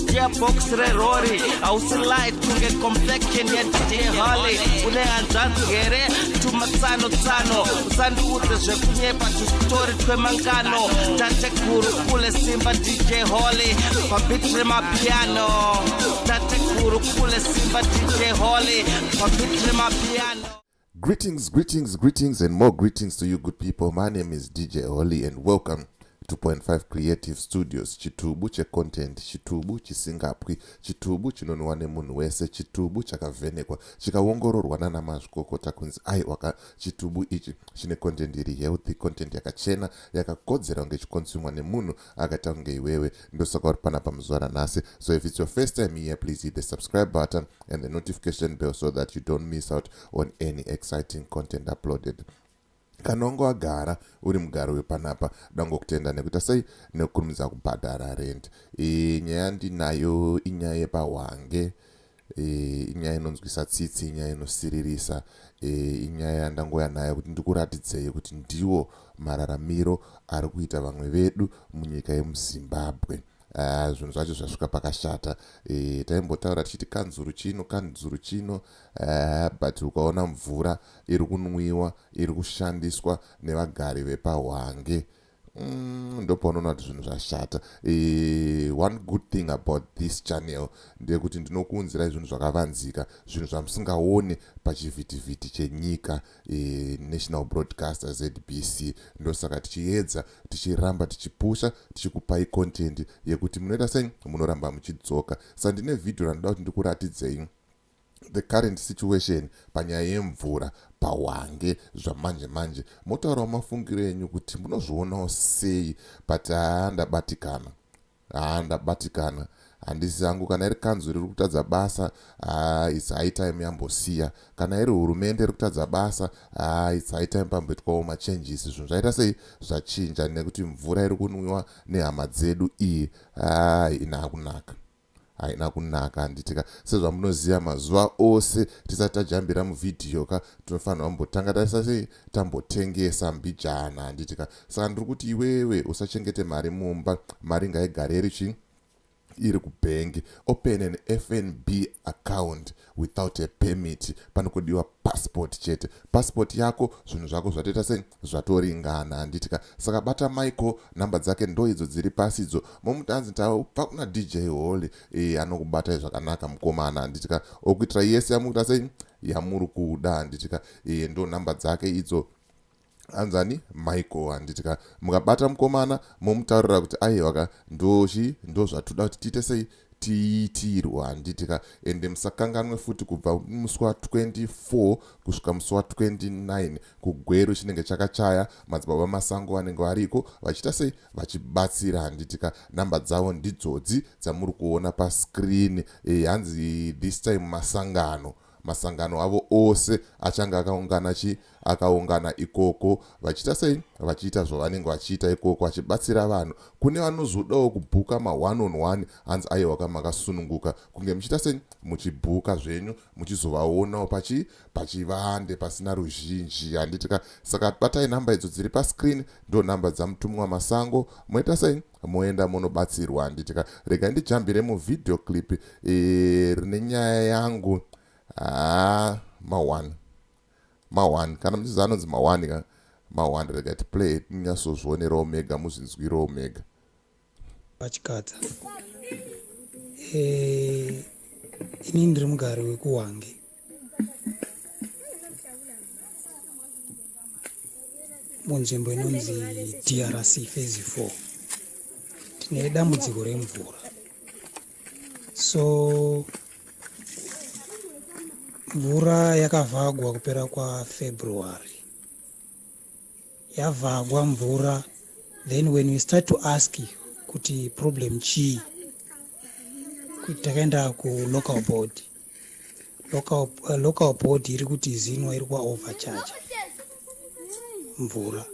Gearbox rerori hausi light kunge complexion yaDJ Holly. Une hanzvadzi here? Tumatsano tsano, usandiudze zvekunyepa, tusitori twemangano. Tateguru kule Simba, DJ Holly pabeat remapiano. Tateguru kule Simba, DJ Holly pabeat remapiano. Greetings, greetings, greetings, and more greetings to you, good people. My name is DJ Holly, and welcome to 2.5 Creative Studios. Chitubu checontent, chitubu chisingapwi, chitubu chinonwa nemunhu wese, chitubu chakavhenekwa, chikaongororwa nana mazvikokota kunzi aiwaka, chitubu ichi chine content iri healthy, content yakachena, yakakodzera kunge ichikonsumwa nemunhu akaita kunge iwewe. Ndosaka uri panapa muzuva ranhasi. So if it's your first time here, please hit the subscribe button and the notification bell so that you don't miss out on any exciting content uploaded. Kana wanga wagara uri mugari wepanapa, dangokutenda nekuita sei, nekukurumidza kubhadhara rent. Nyaya yandinayo inyaya yepaHwange. Inyaya inonzwisa tsitsi, inyaya inosiririsa. Inyaya yandangoya nayo kuti ndikuratidzei kuti ndiwo mararamiro ari kuita vamwe vedu munyika yemuZimbabwe. Zvinhu zvacho zvasvika pakashata. Taimbotaura tichiti kanzuru chino, kanzuru chino, but ukaona mvura iri kunwiwa, iri kushandiswa nevagari vepaHwange, ndopaunoona kuti zvinhu zvashata. One good thing about this channel ndeyekuti ndinokuunzirai zvinhu zvakavanzika, zvinhu zvamusingaone pachivhitivhiti chenyika, national broadcaster ZBC. Ndosaka tichiedza, tichiramba tichipusha, tichikupai content yekuti munoita sei, munoramba muchidzoka. Saka ndine vhidhio randoda kuti ndikuratidzei the current situation panyaya yemvura paHwange zvamanje manje. Motaurawo mafungiro enyu kuti munozvionawo sei, but haa, ndabatikana, haa, ndabatikana. Handisi hangu kana iri kanzuro iri kutadza basa, haa, it's high time yambosiya. Kana iri hurumende iri kutadza basa, haa, it's high time pamboitwawo machanges, zvinhu zvaita sei, zvachinja, nekuti mvura iri kunwiwa nehama dzedu iyi, haa, ina kunaka, haina kunaka, handitika? Sezvamunoziva, mazuva ose tisati tajambira muvhidhiyo ka, tinofanira kumbotanga taisa sei, tambotengesa mbijana, handitika? Saka ndiri kuti iwewe usachengete mari mumba, mari ngaigare iri chii, iri kubhengi. Open an FNB account without a permit. Panokodiwa passport chete, passport yako, zvinhu zvako zvatoita sei, zvatoringana, handitika? Saka bata Michael, namba dzake ndo idzo dziri pasi idzo. Momuti anzi tabva kuna DJ Holly. Anokubatai zvakanaka mukomana, handitika? Okuitira yese yamukuita sei, yamuri kuda, handitika? Ndo namba dzake idzo, anzani Michael, handitika? Mukabata mukomana, momutaurira kuti aiwaka, ndochi ndo zvatoda kuti tiite sei, tiitirwa, handitika? Ende musakanganwe futi, kubva musi wa24 kusvika musi wa29, kuGweru chinenge chakachaya. Madzibaba Masango vanenge variko vachiita sei, vachibatsira, handitika? Namba dzavo ndidzodzi dzamuri kuona pascreen. Hanzi this time masangano avo ose achange akaungana chi, akaungana ikoko, vachiita sei, vachiita zvavanenge vachiita ikoko, vachibatsira vanhu. Kune vanozodawo kubhuka ma1 on 1, hanzi aiwaka, makasununguka kunge muchiita sei, muchibhuka zvenyu, muchizovaonawo pachivande pasina ruzhinji, handitika? Saka batai namba idzo dziri pascreen, ndo namba dzamutumwa Masango. Moita sei, moenda munobatsirwa, handitika? Regai ndijambire muvideo clip rine nyaya yangu. Haa, ma1 ma1, kana muchiziva anonzi ma1 ka, ma1. Rega tiplay, tinyatsozvionerawo mega, muzvinzwirawo mega. Pachikadza, inini ndiri mugari wekuHwange, munzvimbo inonzi DRC Phase 4. Tine dambudziko remvura. So mvura yakavhagwa kupera kwaFebruary, yavhagwa mvura. Then when we start to ask kuti problem chii, kuti takaenda kulocal board, local board iri kuti ZINWA iri kuvaovercharge mvura.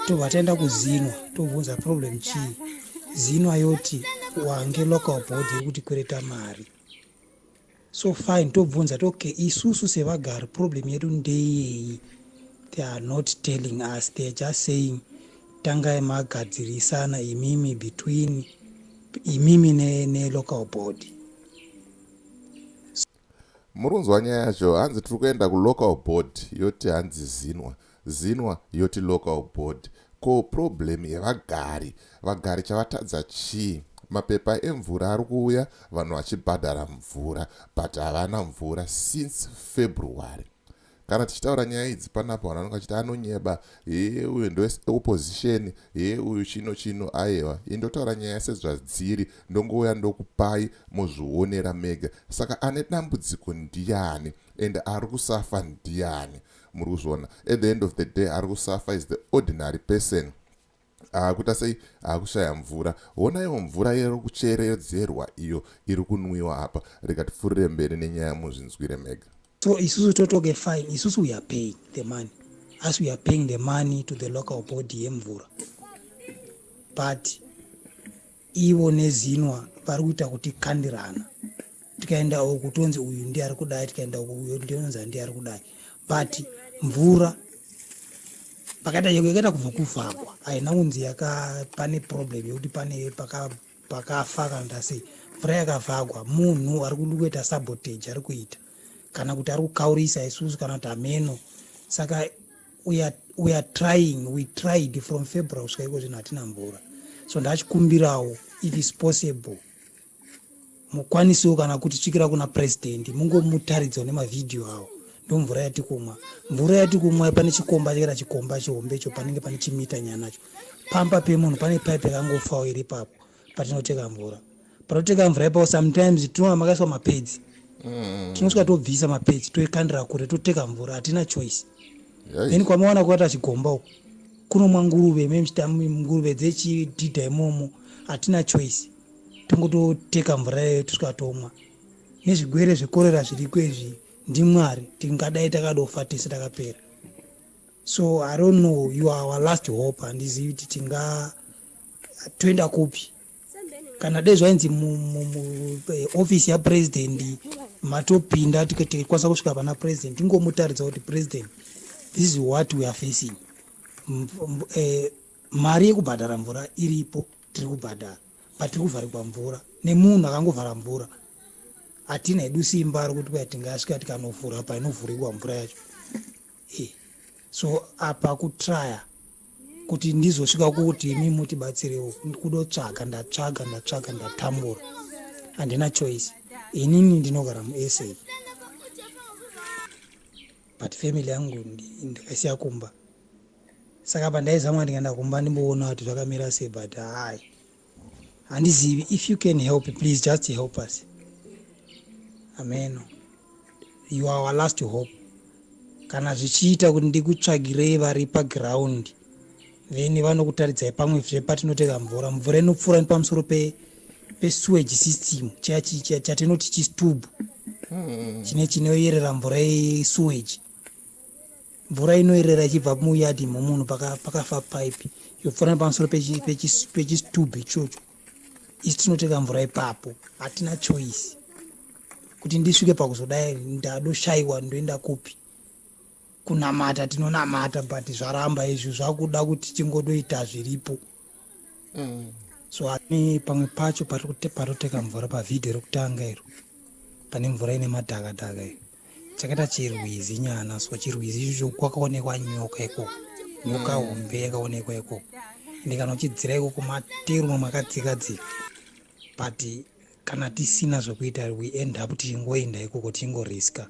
Tobva taenda kuZINWA, tobvunza problem chii. ZINWA yoti Hwange local board iri kuti kwereta mari. So fine, tobvunza ti okay, isusu sevagari problem yedu ndeyei? They are not telling us, they are just saying tangai magadzirisana imimi between. Imimi nelocal board. Muri kunzwa nyaya yacho. Hanzi tiri kuenda kulocal board, yoti hanzi Zinwa. Zinwa yoti local board. Ko problem yevagari, vagari chavatadza chii? Mapepa emvura ari kuuya, vanhu vachibhadhara mvura, but havana mvura since February. Kana tichitaura nyaya idzi panapa, vanhu vanonge vachiti anonyeba, he, uyu ndeopposition, he, uyu chino chino. Aiwa, indotaura nyaya sezvadziri, ndongouya ndokupai muzvionera mega. Saka ane dambudziko ndiani and ari kusafa ndiani? Muri kuzviona, at the end of the day ari kusafa is the ordinary person. Akuita sei? Akushaya mvura. Honaiwo mvura iri kucheredzerwa iyo iri kunwiwa apa. Rega tipfuurire mberi nenyaya, muzvinzwire mega. So isusu totoke, fine, isusu we are paying the money, as we are paying the money to the local body yemvura, but ivo neZinwa vari kuita kuti kandirana. Tikaenda uku tonzi uyu ndiye ari kudai, tikaenda uku uyu ndionzi ndiye ari kudai, but mvura pakaita yakaita kubva kuvhagwa, haina kunzi yaka pane problem yekuti pane pakafa kana kuti sei. Mvura yakavhagwa, munhu ari kuita sabotage, ari kuita kana kuti ari kukaurisa isusu kana kuti hameno. Saka we are trying, we tried from February kusvika iko zvino hatina mvura. So ndachikumbirawo, if is possible, mukwanisewo kana kutisvikira kuna president, mungomutaridzawo nemavhidhiyo avo. Ndo mvura yati kumwa, mvura yati kumwa. Pane chikomba chakaita chikomba chihombe icho, panenge pane chimita nyanacho pamba pemunhu, pane pipe yakangofawo iri ipapo patinoteka mvura. Panoteka mvura ipapo, sometimes tinoona makaiswa mapads. Tinosvika tobvisa mapads, toikandira kure, toteka mvura. Hatina choice. Then kwamaona kuata chigomba uku kunomwa nguruve, memuchita nguruve dzechidhidha imomo. Hatina choice, tongototeka mvura iyoyo, tosvika tomwa. Nezvigwere zvekorera zviriko izvi, ndimwari, tingadai takadofa tese, takapera. So I don't know, you are our last hope. Handizivi kuti tinga toenda kupi. Kana dai zvainzi muofisi yapresident matopinda, tikakwanisa kusvika pana president, tingomutaridza kuti, "President, this is what we are facing." Mari yekubhadhara mvura iripo, tiri kubhadhara, but tiri kuvharikwa mvura nemunhu akangovhara mvura. Hatina hedu simba rekuti kwai tingasvika tikanovhura painovhurikwa mvura yacho. So apa kutraya kuti ndizosvika kuti imi mutibatsirewo kudotsvaga, ndatsvaga, ndatsvaga, ndatambura, handina choice. Inini ndinogara muSA, but family yangu ndakaisiya kumba. Saka pandaizama ndikaenda kumba ndimboona kuti zvakamira sei, but hai, handizivi. If you can help, please just help us. Ameno, you are our last hope. Kana zvichiita kuti ndikutsvagirei vari paground, then vanokutaridzai pamwe zve patinoteka mvura. Mvura inopfuura nepamusoro pesewage system, chiya chatinoti chistub chine chinoyerera mvura yesewage. Mvura inoyerera ichibva muyadhi momunhu pakafa pipe, yopfuura nepamusoro pechistub ichocho. Isi tinoteka mvura ipapo, hatina choice. Kuti ndisvike pakuzodai, ndadoshayiwa ndoenda kupi? Kunamata tinonamata, but zvaramba izvi, zvakuda kuti tingodoita zviripo. So ani pamwe pacho patoteka mvura pavhidhiyo rekutanga iro, pane mvura ine madhakadhaka iyo, chakaita chirwizi nyana. So chirwizi ichocho kwakaonekwa nyoka ikoko, nyoka hombe yakaonekwa ikoko. Ende kana uchidzira ikoko, materu mamwe akadzika dzika, but kana tisina zvokuita, we end up tichingoenda ikoko, tichingoriska.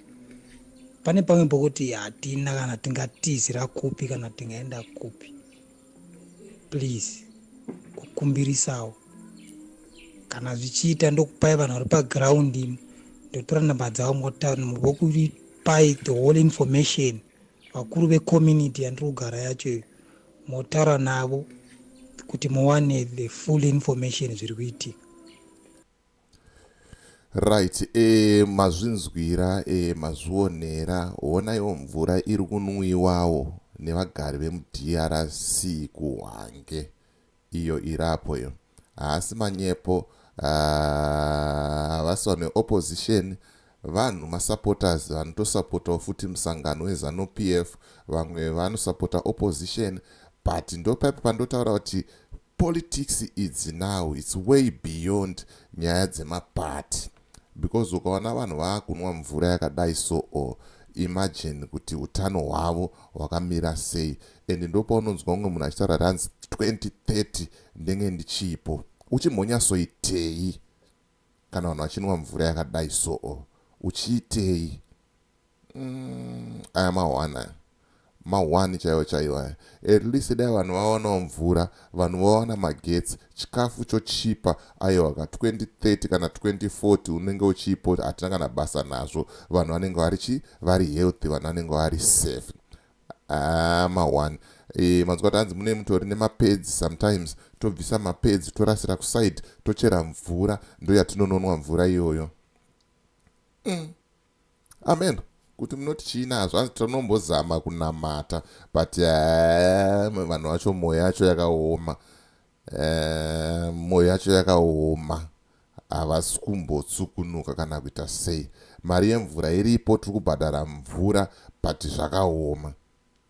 Pane pamwe pokuti hatina kana tingatizira kupi, kana tingaenda kupi. Please, kukumbirisawo kana zvichiita, ndokupai vanhu vari paground, ndotora namba dzavo, vokupai the whole information, vakuru vecommunity yandiri kugara yacho iyo, motaura navo kuti muwane the full information zviri kuitika. Right, mazvinzwira, mazvionera. Honaiwo mvura iri kunwiwawo nevagari vemuDRC kuHwange iyo irapo iyo. Haasi manyepo, havasi vanhu veopposition, vanhu masupporters, vanotosapotawo futi musangano weZANU PF, vamwe vanosapota opposition, but ndopaipo pandotaura kuti Politics idzi now, it's way beyond nyaya dzemapati, because ukaona vanhu vaakunwa mvura yakadai, so o imagine kuti utano hwavo hwakamira sei. And ndopaunonzwa umwe munhu achitaura ranzi 2030 ndenge ndichipo. Uchimbonyatsoitei kana vanhu vachinwa mvura yakadai? So uchiitei? Aya ma1, aya ma1 chaiwo chaiwo aya. At least dai vanhu vawanawo mvura, vanhu vawana magetsi, chikafu chochipa. Aiwa ka, 2030 kana 2040 unenge uchipo, hatina kana basa nazvo. Vanhu vanenge vari chi vari healthy, vanhu vanenge vari safe. Ma1 manzwa kuti hanzi mune mutori nemapads. Sometimes tobvisa mapads, torasira kuside, tochera mvura, ndo yatinononwa mvura iyoyo. Amen. Kuti munoti chii nazvo? Hanzi tinombozama kunamata, but vanhu vacho mwoyo yacho yakaoma, mwoyo yacho yakaoma, havasi kumbotsukunuka kana kuita sei. Mari yemvura iripo, tiri kubhadhara mvura, but zvakaoma.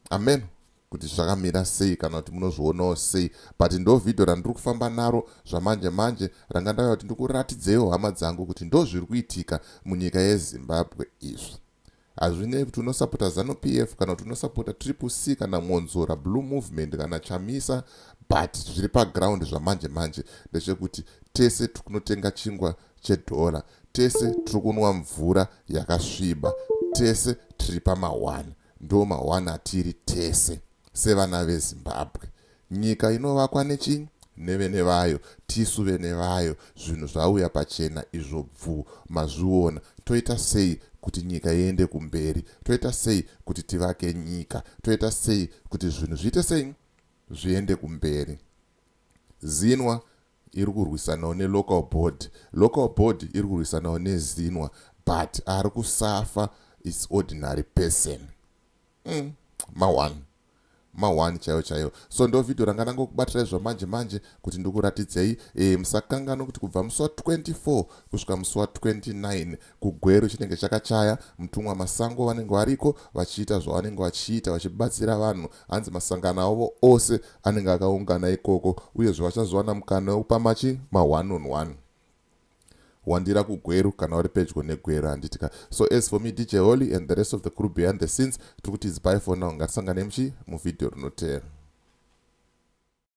Amen. Kuti zvakamira sei kana kuti munozvionawo sei? But ndo vhidhio randiri kufamba naro zvamanje manje, ranga ndauya kuti ndikuratidzeiwo, hama dzangu, kuti ndo zviri kuitika munyika yeZimbabwe izvi. Hazvinei kuti unosapota ZANU PF kana kuti unosapota Triple C kana Mwonzora, Blue Movement kana Chamisa, but zviri paground zvamanje manje ndechekuti tese tiri kunotenga chingwa chedhora, tese tiri kunwa mvura yakasviba, tese tiri pama1. Ndo ma1 atiri tese sevana veZimbabwe. Nyika inovakwa nechii? Nevene vayo. Tisu vene vayo. Zvinhu zvauya pachena izvo, bvu mazviona. Toita sei kuti nyika iende kumberi? Toita sei kuti tivake nyika? Toita sei kuti zvinhu zviite sei, zviende kumberi? ZINWA iri kurwisanawo neLocal Board, Local Board iri kurwisanawo neZINWA, but ari kusuffer is ordinary person. Ma1, ma1 chaiwo chaiwo. So ndo vhidhio ranga ndangokubatirai zvamanje manje kuti ndikuratidzei. Musakanganwa kuti kubva musi wa24 kusvika musi wa29 kuGweru chinenge chakachaya. Mutumwa Masango vanenge variko vachiita zvavanenge vachiita, vachibatsira vanhu. Hanzi masangano avo ose anenge akaungana ikoko, uyezve vachazowana mukana wekupa machi ma1 on 1. Wandira kuGweru kana uri pedyo neGweru, handitika? So as for me, DJ Holly, and the rest of the crew behind the scenes, tiri kuti it's bye for now. Ngatisangane muchi muvhidhio rinoteera.